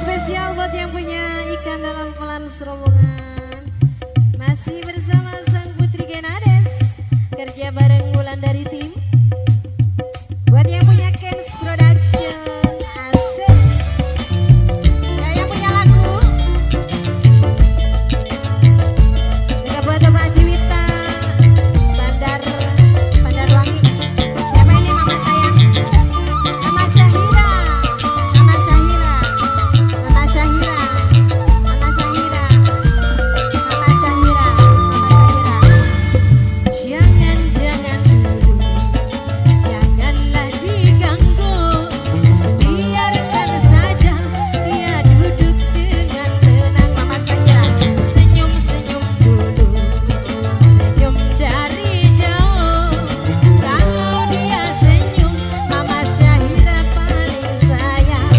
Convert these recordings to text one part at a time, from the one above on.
Spesial buat yang punya ikan dalam kolam serobongan. Masih bersama Sang Putri Genades, kerja bareng Wulan dari tim. Buat yang punya Kens Production, asik. Ya, yang punya lagu. Juga buat Bapak Jiwita, Bandar Wangi. Siapa ini mama sayang? Mama Syahira, Mama Syahira, Mama Syahira, Mama Syahira, Mama Syahira, Mama Syahira. Jangan-jangan dulu, janganlah diganggu, biarkan saja dia duduk dengan tenang. Mama Syahira, senyum-senyum dulu, senyum dari jauh. Kalau dia senyum, Mama Syahira paling sayang.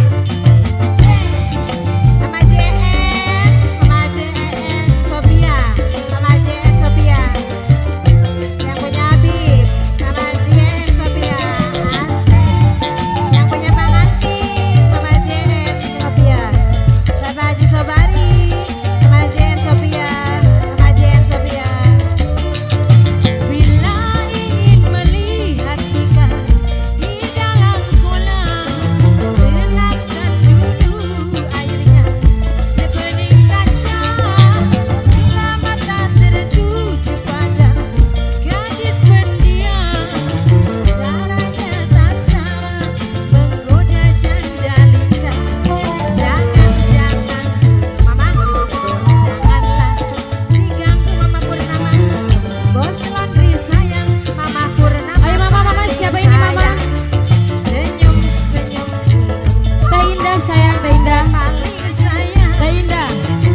Mama JN, Mama JN Sophia, Mama JN Sophia. Yang punya Habib, Mama JN Sophia, asik. Yang punya Panganti, Mama JN Sophia. Bapak Haji Sobari, Mama JN Sophia, Mama JN Sophia. Bila ingin melihat ikan di dalam kolam, tenangkan dulu airnya sebening kaca. Bila mata tertuju pada gadis pendiam, caranya tak sama menggoda janda lincah. Jangan-jangan mama, janganlah diganggu Mama Purnama. Bos Laundry sayang, Mama Purnama. Ayo mama, mama siapa ini mama? Senyum senyum Teh Indah sayang, Teh Indah, paling sayang. Teh Indah,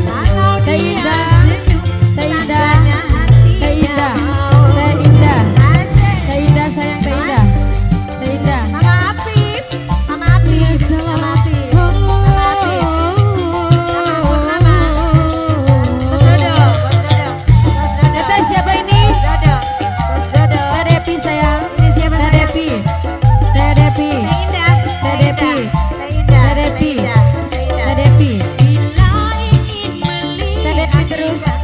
Kalau Teh dia Indah, senyum, Teh Indah, tandanya Teh hatinya Indah, mau. Teh Indah, Asik. Teh Indah sayang, Teh Indah, Teh Indah. Mama Apip, Mama Apip, Mama Apip, Mama Apip, Mama Purnama. Bos Dodo, Bos Dodo, Bos Dodo. Teteh siapa ini? Bos Dodo, Bos Dodo. Teh Depi sayang, Ini siapa Teh sayang? Depi, Teh Depi, Teh Indah, Teh Teh Depi, Indah, Teh Indah, Teh Depi, Teh Indah, Teh Indah. Teh Depi, Bila ingin melihat Teh Depi terus, ikan,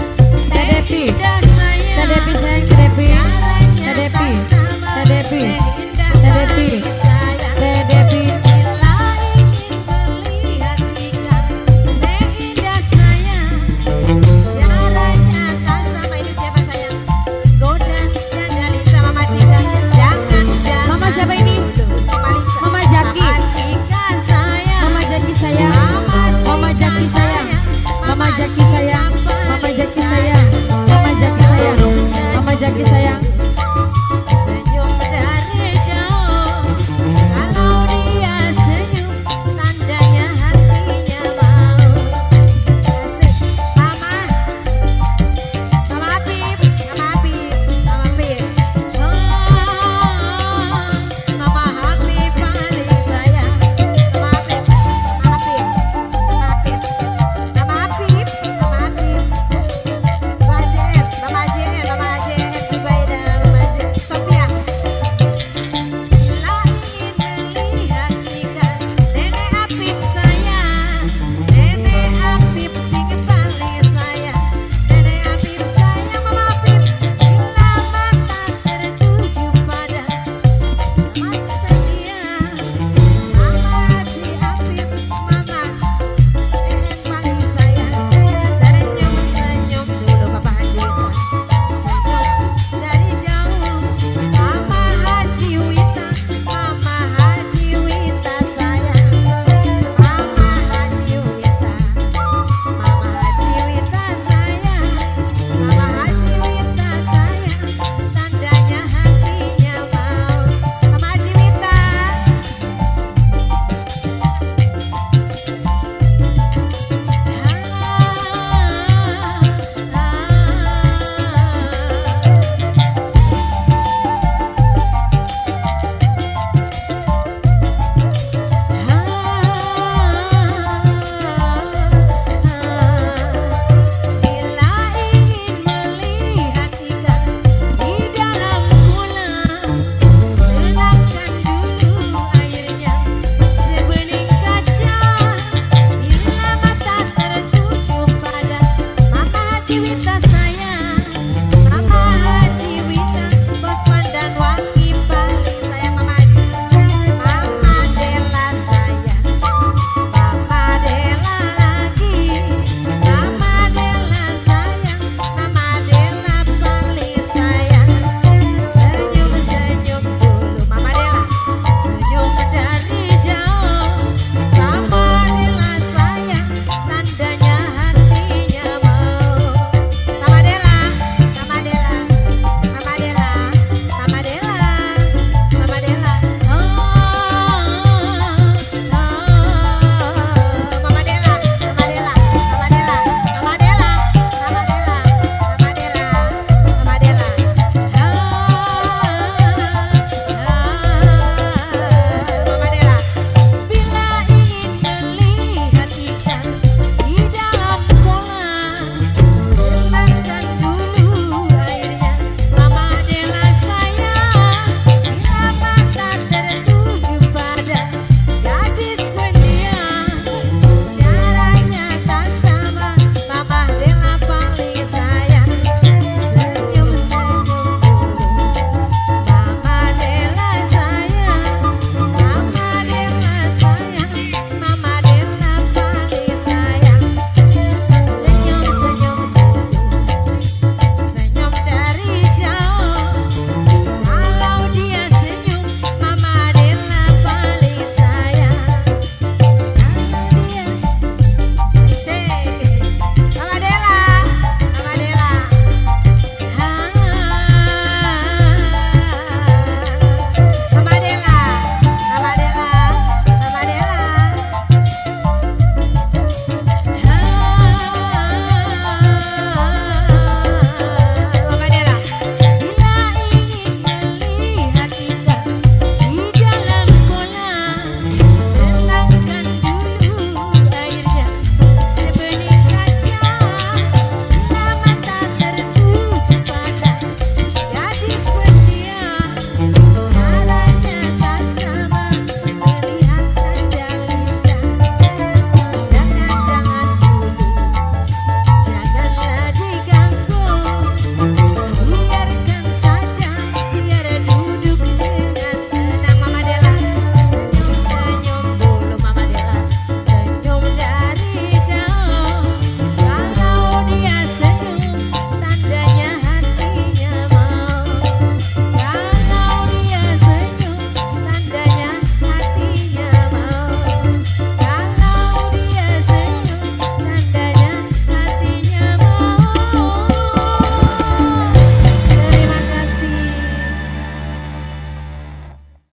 Teh Depi, Indah sayang. Teh Depi sayang, Teh Depi, Caranya Teh Depi, tak sama, Teh Depi, Teh Indah Teh Depi, paling sayang. Teh Depi. Bila ingin melihat ikan, Teh Indah sayang. Caranya tak sama. Ini siapa sayang? Goda janda lincah Mama Cika. Jangan jangan. Mama siapa ini? Dulu. Mama lincah. Mama Jaki. Mama Cika sayang. Mama Jaki sayang, Mama Mama Cika Jaki sayang, Mama Jaki sayang.